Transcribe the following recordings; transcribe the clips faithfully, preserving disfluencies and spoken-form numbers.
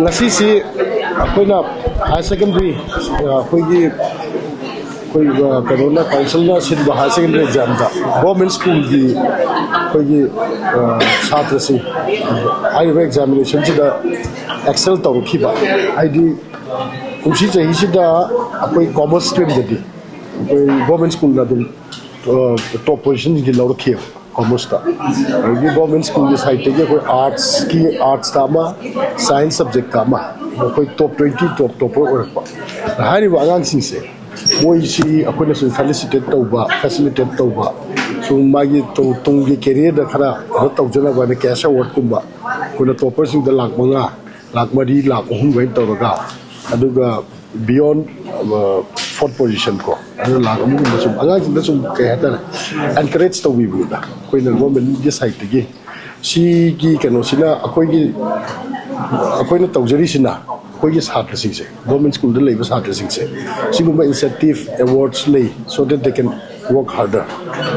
ꯉꯁꯤꯁꯤ ꯑꯩꯈꯣꯏꯅ higher secondary, ꯑꯩꯈꯣꯏꯒꯤ ꯑꯩꯈꯣꯏ ꯀꯩꯅꯣꯅ, ꯀꯥꯎꯟꯁꯤꯜꯅ ꯁꯤꯟꯕ ꯍꯥꯌꯔ ꯁꯦꯀꯦꯟꯗꯔꯤ ꯑꯦꯛꯖꯥꯝꯗ ꯒꯣꯔꯃꯦꯟ ꯁ꯭ꯀꯨꯜꯒꯤ ꯑꯩꯈꯣꯏꯒꯤ ꯁꯥꯇ꯭ꯔꯁꯤꯡ ꯍꯥꯏꯔꯤꯕ ꯑꯦꯛꯖꯥꯃꯤꯅꯦꯁꯟꯁꯤꯗ ꯑꯦꯛꯁꯦꯜ ꯇꯧꯔꯛꯈꯤꯕ, ꯍꯥꯏꯗꯤ ꯀꯨꯝꯁꯤ ꯆꯍꯤꯁꯤꯗ ꯑꯩꯈꯣꯏ ꯀꯣꯃꯔꯁ ꯁ꯭ꯇ꯭ꯔꯤꯝꯗꯗꯤ ꯑꯩꯈꯣꯏ ꯒꯣꯔꯃꯦꯟ ꯁ꯭ꯀꯨꯜꯅ ꯑꯗꯨꯝ ꯇꯣꯞ ꯄꯣꯖꯤꯁꯟꯁꯤꯡꯁꯤ ꯂꯧꯔꯛꯈꯤꯕ ꯀꯣꯃꯔꯁꯇ꯫ ꯑꯗꯒꯤ ꯒꯣꯔꯃꯦꯟ ꯁ꯭ꯀꯨꯜꯒꯤ ꯁꯥꯏꯠꯇꯒꯤ ꯑꯩꯈꯣꯏ ꯑꯥꯔꯠꯁꯀꯤ, ꯑꯥꯔꯠꯁꯇ ꯑꯃ, ꯁꯥꯏꯟꯁ ꯁꯕꯖꯦꯛꯇ ꯑꯃ, ꯑꯩꯈꯣꯏ ꯇꯣꯞ ꯇ꯭ꯋꯦꯟꯇꯤ ꯇꯣꯞ ꯇꯣꯞꯄꯔ ꯑꯣꯏꯔꯛꯄ꯫ ꯍꯥꯏꯔꯤꯕ ꯑꯉꯥꯡꯁꯤꯡꯁꯦ, ꯃꯣꯏꯁꯤ ꯑꯩꯈꯣꯏꯅꯁꯨ ꯐꯦꯂꯤꯁꯤꯇꯦꯠ ꯇꯧꯕ, ꯐꯦꯁꯤꯂꯤꯇꯦꯠ ꯇꯧꯕ, ꯁꯨꯝ ꯃꯥꯒꯤ ꯇꯨꯡ-, ꯇꯨꯡꯒꯤ ꯀꯦꯔꯤꯌꯔꯗ ꯈꯔ ꯀꯩꯅꯣ ꯇꯧꯖꯅꯕ ꯍꯥꯏꯅ ꯀꯦꯁ ꯑꯦꯋꯥꯔꯗꯀꯨꯝꯕ ꯑꯩꯈꯣꯏꯅ ꯇꯣꯞꯄꯔꯁꯤꯡꯗ ꯂꯥꯛ ꯃꯉꯥ, ꯂꯥꯛ ꯃꯔꯤ, ꯂꯥꯛ ꯑꯍꯨꯝ ꯀꯥꯏꯅ ꯇꯧꯔꯒ, ꯑꯗꯨꯒ ꯕꯤꯌꯣꯟ ꯐꯣꯔꯠ ꯄꯣꯖꯤꯁꯟ ꯀꯣ, ꯑꯗꯨꯅ ꯂꯥꯛ ꯑꯃꯒꯨꯝꯕ ꯁꯨꯝ ꯑꯉꯥꯡꯁꯤꯡꯗ ꯁꯨꯝ, ꯀꯩ ꯍꯥꯏꯇꯥꯔꯦ, ꯑꯦꯟꯀꯔꯦꯖ ꯇꯧꯕꯤꯕꯅꯤꯗ ꯑꯩꯈꯣꯏꯅ ꯒꯣꯔꯃꯦꯟꯒꯤ ꯁꯥꯏꯠꯇꯒꯤ꯫ ꯁꯤꯒꯤ ꯀꯩꯅꯣꯁꯤꯅ ꯑꯩꯈꯣꯏꯒꯤ, ꯑꯩꯈꯣꯏꯅ ꯇꯧꯖꯔꯤꯁꯤꯅ ꯑꯩꯈꯣꯏꯒꯤ ꯁꯥꯇ꯭ꯔꯁꯤꯡꯁꯦ, ꯒꯣꯔꯃꯦꯟ ꯁ꯭ꯀꯨꯜꯗ ꯂꯩꯕ ꯁꯥꯇ꯭ꯔꯁꯤꯡꯁꯦ, ꯁꯤꯒꯨꯝꯕ ꯏꯟꯁꯦꯟꯇꯤꯞ, ꯑꯦꯋꯥꯔꯗꯁ ꯂꯩ, so that they can work harder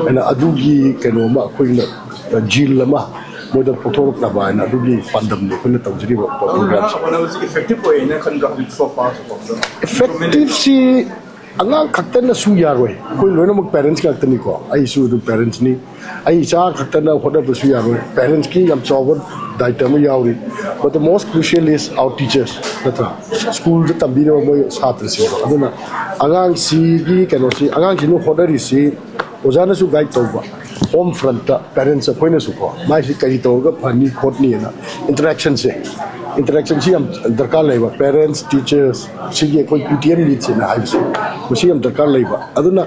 ꯍꯥꯏꯅ ꯑꯗꯨꯒꯤ ꯀꯩꯅꯣ ꯑꯃ ꯑꯩꯈꯣꯏꯅ ꯖꯤꯜ ꯑꯃ ꯃꯣꯏꯗ ꯄꯨꯊꯣꯔꯛꯅꯕ ꯍꯥꯏꯅ ꯑꯗꯨꯒꯤ ꯄꯥꯟꯗꯝꯅꯤ ꯑꯩꯈꯣꯏꯅ ꯇꯧꯖꯔꯤꯕ ꯄ꯭ꯔꯣꯒ꯭ꯔꯥꯝꯁꯦ꯫ ꯍꯣꯠꯅꯕꯁꯤ ꯏꯐꯦꯛꯇꯤꯞ ꯑꯣꯏꯌꯦꯅ ꯈꯟꯕ꯭ꯔꯥ ꯍꯧꯖꯤꯛ so far? ꯏꯐꯦꯛꯇꯤꯞꯁꯤ ꯑꯉꯥꯡ ꯈꯛꯇꯅꯁꯨ ꯌꯥꯔꯣꯏ, ꯑꯩꯈꯣꯏ ꯂꯣꯏꯅꯃꯛ ꯄꯦꯔꯦꯟꯁ ꯉꯥꯛꯇꯅꯤꯀꯣ, ꯑꯩꯁꯨ ꯑꯗꯨꯝ ꯄꯦꯔꯦꯟꯁꯅꯤ꯫ ꯑꯩ ꯏꯆꯥ ꯈꯛꯇꯅ ꯍꯣꯠꯅꯕꯁꯨ ꯌꯥꯔꯣꯏ, ꯄꯦꯔꯦꯟꯁꯀꯤ ꯌꯥꯝ ꯆꯥꯎꯕ ꯗꯥꯏꯇ ꯑꯃ ꯌꯥꯎꯔꯤ꯫ But the most crucial is our teachers, ꯅꯠꯇ꯭ꯔꯥ? ꯁ꯭ꯀꯨꯜꯗ ꯇꯝꯕꯤꯔꯤꯕ ꯃꯣꯏ ꯁꯥꯇ꯭ꯔꯁꯤꯡꯗꯣ꯫ ꯑꯗꯨꯅ ꯑꯉꯥꯡꯁꯤꯒꯤ ꯀꯩꯅꯣꯁꯤ, ꯑꯉꯥꯡꯁꯤꯅ ꯍꯣꯠꯅꯔꯤꯁꯤ ꯑꯣꯖꯥꯅꯁꯨ ꯒꯥꯏꯗ ꯇꯧꯕ, ꯍꯣꯝ ꯐ꯭ꯔꯟꯠꯇ ꯄꯦꯔꯦꯟꯁ ꯑꯩꯈꯣꯏꯅꯁꯨꯀꯣ, ꯃꯥꯏꯁꯤ ꯀꯔꯤ ꯇꯧꯔꯒ ꯐꯅꯤ ꯈꯣꯠꯅꯤꯅ ꯏꯟꯇꯔꯦꯛꯁꯟꯁꯦ, ꯏꯟꯇꯔꯦꯛꯁꯟꯁꯤ ꯌꯥꯝ ꯗꯔꯀꯥꯔ ꯂꯩꯕ꯫ ꯄꯦꯔꯦꯟꯁ, ꯇꯤꯆꯔꯁ, ꯁꯤꯒꯤ ꯑꯩꯈꯣꯏ ꯄꯤ ꯇꯤ ꯑꯦꯝ ꯂꯤꯗꯁꯤꯅ ꯍꯥꯏꯕꯁꯦ, ꯃꯁꯤ ꯌꯥꯝ ꯗꯔꯀꯥꯔ ꯂꯩꯕ꯫ ꯑꯗꯨꯅ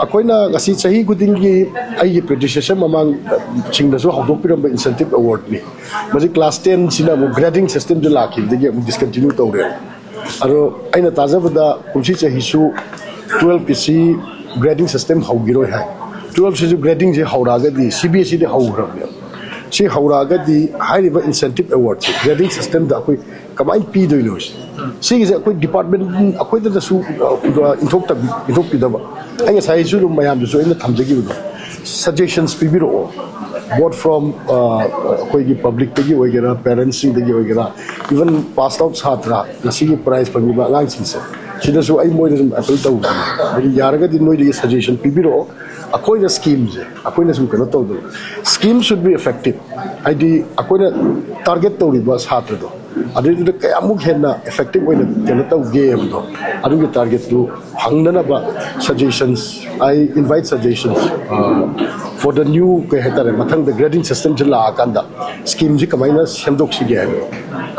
ꯑꯩꯈꯣꯏꯅ ꯉꯁꯤ ꯆꯍꯤ ꯈꯨꯗꯤꯡꯒꯤ ꯑꯩꯒꯤ ꯄ꯭ꯔꯤꯗꯤꯁꯦꯁꯔ ꯃꯃꯥꯡꯁꯤꯡꯗꯁꯨ ꯍꯧꯗꯣꯛꯄꯤꯔꯝꯕ ꯏꯟꯁꯦꯟꯇꯤꯞ ꯑꯦꯋꯥꯔꯗꯅꯤ꯫ ꯃꯁꯤ ꯀ꯭ꯂꯥꯁ ꯇꯦꯟꯁꯤꯅ ꯑꯃꯨꯛ ꯒ꯭ꯔꯦꯗꯤꯡ ꯁꯤꯁꯇꯦꯝꯁꯦ ꯂꯥꯛꯈꯤꯕꯗꯒꯤ ꯑꯃꯨꯛ ꯗꯤꯁꯀꯟꯇꯤꯅ꯭ꯌꯨ ꯇꯧꯔꯦ꯫ ꯑꯗꯣ ꯑꯩꯅ ꯇꯥꯖꯕꯗ ꯀꯨꯝꯁꯤ ꯆꯍꯤꯁꯨ ꯇꯨꯋꯦꯜꯐꯀꯤꯁꯤ ꯒ꯭ꯔꯦꯗꯤꯡ ꯁꯤꯁꯇꯦꯝ ꯍꯧꯈꯤꯔꯣꯏ ꯍꯥꯏ꯫ ꯇꯨꯋꯦꯜꯐꯁꯤꯁꯨ ꯒ꯭ꯔꯦꯗꯤꯡꯁꯦ ꯍꯧꯔꯛꯑꯒꯗꯤ ꯁꯤ ꯕꯤ ꯑꯦꯁ ꯏꯗꯤ ꯍꯧꯈ꯭ꯔꯕꯅꯦꯕ꯫ ꯁꯤ ꯍꯧꯔꯛꯑꯒꯗꯤ ꯍꯥꯏꯔꯤꯕ ꯏꯟꯁꯦꯟꯇꯤꯞ ꯑꯦꯋꯥꯔꯗꯁꯦ ꯒ꯭ꯔꯦꯗꯤꯡ ꯁꯤꯁꯇꯦꯝꯗ ꯑꯩꯈꯣꯏ ꯀꯃꯥꯏꯅ ꯄꯤꯗꯣꯏꯅꯣ? ꯁꯤꯒꯤꯁꯦ ꯑꯩꯈꯣꯏ ꯗꯤꯄꯥꯔꯠꯃꯦꯟ ꯑꯩꯈꯣꯏꯗꯗꯁꯨ ꯏꯟꯊꯣꯛꯇꯕꯤ, ꯏꯟꯊꯣꯛꯄꯤꯗꯕ꯫ ꯑꯩ ꯉꯁꯥꯏꯁꯨ ꯑꯗꯨꯝ ꯃꯌꯥꯝꯗꯁꯨ ꯑꯩꯅ ꯊꯝꯖꯈꯤꯕꯗꯣ, ꯁꯖꯦꯁꯟꯁ ꯄꯤꯕꯤꯔꯛꯑꯣ꯫ Both from ꯑꯩꯈꯣꯏꯒꯤ ꯄꯕ꯭ꯂꯤꯛꯇꯒꯤ ꯑꯣꯏꯒꯦꯔꯥ, ꯄꯦꯔꯦꯟꯁꯁꯤꯡꯗꯒꯤ ꯑꯣꯏꯒꯦꯔꯥ, ꯏꯚꯟ ꯄꯥꯁ ꯑꯥꯎꯠ ꯁꯥꯇ꯭ꯔ, ꯉꯁꯤꯒꯤ ꯄ꯭ꯔꯥꯏꯖ ꯐꯪꯉꯤꯕ ꯑꯉꯥꯡꯁꯤꯡꯁꯦ, ꯁꯤꯗꯁꯨ ꯑꯩ ꯃꯣꯏꯗ ꯁꯨꯝ ꯑꯦꯄꯤꯜ ꯇꯧꯕꯅꯦ꯫ ꯍꯥꯏꯗꯤ ꯌꯥꯔꯒꯗꯤ ꯅꯣꯏꯗꯒꯤ ꯁꯖꯦꯁꯟ ꯄꯤꯕꯤꯔꯛꯑꯣ꯫ ꯑꯩꯈꯣꯏꯅ ꯁ꯭ꯀꯤꯝꯁꯦ ꯑꯩꯈꯣꯏꯅ ꯁꯨꯝ ꯀꯩꯅꯣ ꯇꯧꯗꯕ, ꯁ꯭ꯀꯤꯝ ꯁꯨꯗ ꯕꯤ ꯏꯐꯦꯛꯇꯤꯞ꯫ ꯍꯥꯏꯗꯤ ꯑꯩꯈꯣꯏꯅ ꯇꯥꯔꯒꯦꯠ ꯇꯧꯔꯤꯕ ꯁꯥꯇ꯭ꯔꯗꯣ, ꯑꯗꯨꯏꯗꯨꯗ ꯀꯌꯥꯃꯨꯛ ꯍꯦꯟꯅ ꯏꯐꯦꯛꯇꯤꯞ ꯑꯣꯏꯅ ꯀꯩꯅꯣ ꯇꯧꯒꯦ ꯍꯥꯏꯕꯗꯣ, ꯑꯗꯨꯒꯤ ꯇꯥꯔꯒꯦꯠꯇꯨ ꯍꯪꯅꯅꯕ suggestions, I invite suggestions for the new, ꯀꯩ ꯍꯥꯏꯇꯥꯔꯦ, ꯃꯊꯪꯗ ꯒ꯭ꯔꯦꯗꯤꯡ ꯁꯤꯁꯇꯦꯝꯁꯤ ꯂꯥꯛꯑꯀꯥꯟꯗ ꯁ꯭ꯀꯤꯝꯁꯤ ꯀꯃꯥꯏꯅ ꯁꯦꯝꯗꯣꯛꯁꯤꯒꯦ ꯍꯥꯏꯕꯗꯣ,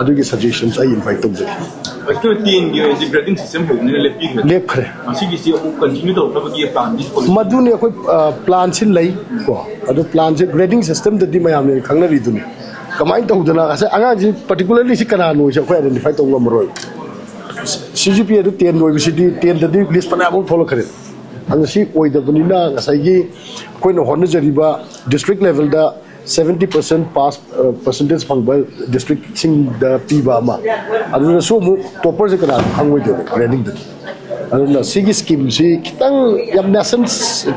ꯑꯗꯨꯒꯤ ꯁꯖꯦꯁꯟꯁ ꯑꯩ ꯏꯟꯚꯥꯏꯠ ꯇꯧꯖꯔꯤ꯫ ꯑꯩꯈꯣꯏ ꯇꯦꯟꯒꯤ ꯑꯣꯏꯔꯗꯤ ꯒ꯭ꯔꯦꯗꯤꯡ ꯁꯤꯁꯇꯦꯝ ꯍꯧꯕꯅꯤꯅ ꯂꯦꯞꯄꯤꯈ꯭ꯔꯦ꯫ ꯂꯦꯞꯈ꯭ꯔꯦ꯫ ꯃꯁꯤꯒꯤꯁꯤ ꯑꯃꯨꯛ ꯀꯟꯇꯤꯅ꯭ꯌꯨ ꯇꯧꯔꯛꯅꯕꯒꯤ ꯄ꯭ꯂꯥꯟꯗꯤ ꯃꯗꯨꯅꯤ ꯑꯩꯈꯣꯏ ꯄ꯭ꯂꯥꯟꯁꯤ ꯂꯩ ꯀꯣ꯫ ꯑꯗꯣ ꯄ꯭ꯂꯥꯟꯁꯦ ꯒ꯭ꯔꯦꯗꯤꯡ ꯁꯤꯁꯇꯦꯝꯗꯗꯤ ꯃꯌꯥꯝꯅ ꯈꯪꯅꯔꯤꯗꯨꯅꯤ꯫ ꯀꯃꯥꯏꯅ ꯇꯧꯗꯅ ꯉꯁꯥꯏ ꯑꯉꯥꯡꯁꯤ ꯄꯥꯔꯇꯤꯀꯨꯂꯔꯂꯤ ꯁꯤ ꯀꯅꯥꯅꯣꯁꯦ ꯑꯩꯈꯣꯏ ꯑꯥꯏꯗꯦꯟꯇꯤꯐꯥꯏ ꯇꯧꯕ ꯉꯝꯃꯔꯣꯏ꯫ ꯁꯤ ꯖꯤ ꯄꯤ ꯑꯗꯨ ꯇꯦꯟ ꯑꯣꯏꯕꯁꯤꯗꯤ ꯇꯦꯟꯗꯗꯤ ꯂꯤꯁ ꯐꯅꯌꯥꯝ ꯑꯃ ꯊꯣꯛꯂꯛꯈ꯭ꯔꯦ꯫ ꯑꯗꯣ ꯁꯤ ꯑꯣꯏꯗꯕꯅꯤꯅ ꯉꯁꯥꯏꯒꯤ ꯑꯩꯈꯣꯏꯅ ꯍꯣꯠꯅꯖꯔꯤꯕ ꯗꯤꯁꯇ꯭ꯔꯤꯛ ꯂꯦꯚꯦꯜꯗ ꯁꯕꯦꯟꯇꯤ ꯄꯥꯔꯁꯦꯟ ꯄꯥꯁ ꯄꯥꯔꯁꯦꯟꯇꯦꯖ ꯐꯪꯕ ꯗꯤꯁꯇ꯭ꯔꯤꯛꯁꯤꯡꯗ ꯄꯤꯕ ꯑꯃ, ꯑꯗꯨꯗꯁꯨ ꯑꯃꯨꯛ ꯇꯣꯞꯄꯔꯁꯦ ꯀꯅꯥꯅꯣ ꯈꯪꯉꯣꯏꯗꯣꯏꯅꯣ ꯒ꯭ꯔꯦꯗꯤꯡꯗꯗꯤ꯫ ꯑꯗꯨꯅ ꯁꯤꯒꯤ ꯁ꯭ꯀꯤꯝꯁꯤ ꯈꯤꯇꯪ ꯌꯥꯝ ꯅꯦꯁꯟ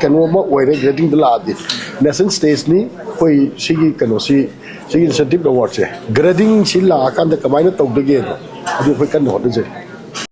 ꯀꯩꯅꯣ ꯑꯃ ꯑꯣꯏꯔꯦ꯫ ꯒ꯭ꯔꯦꯗꯤꯡꯗ ꯂꯥꯛꯑꯗꯤ ꯅꯦꯁꯟ ꯁ꯭ꯇꯦꯖꯅꯤ꯫ ꯑꯩꯈꯣꯏ ꯁꯤꯒꯤ ꯀꯩꯅꯣꯁꯤ, ꯁꯤꯒꯤ ꯏꯟꯁꯦꯟꯇꯤꯞ ꯑꯦꯋꯥꯔꯗꯁꯦ ꯒ꯭ꯔꯦꯗꯤꯡꯁꯤ ꯂꯥꯛꯑꯀꯥꯟꯗ ꯀꯃꯥꯏꯅ ꯇꯧꯗꯒꯦꯗꯣ ꯑꯗꯨ ꯑꯩꯈꯣꯏ ꯀꯟꯅ ꯍꯣꯠꯅꯖꯔꯤ꯫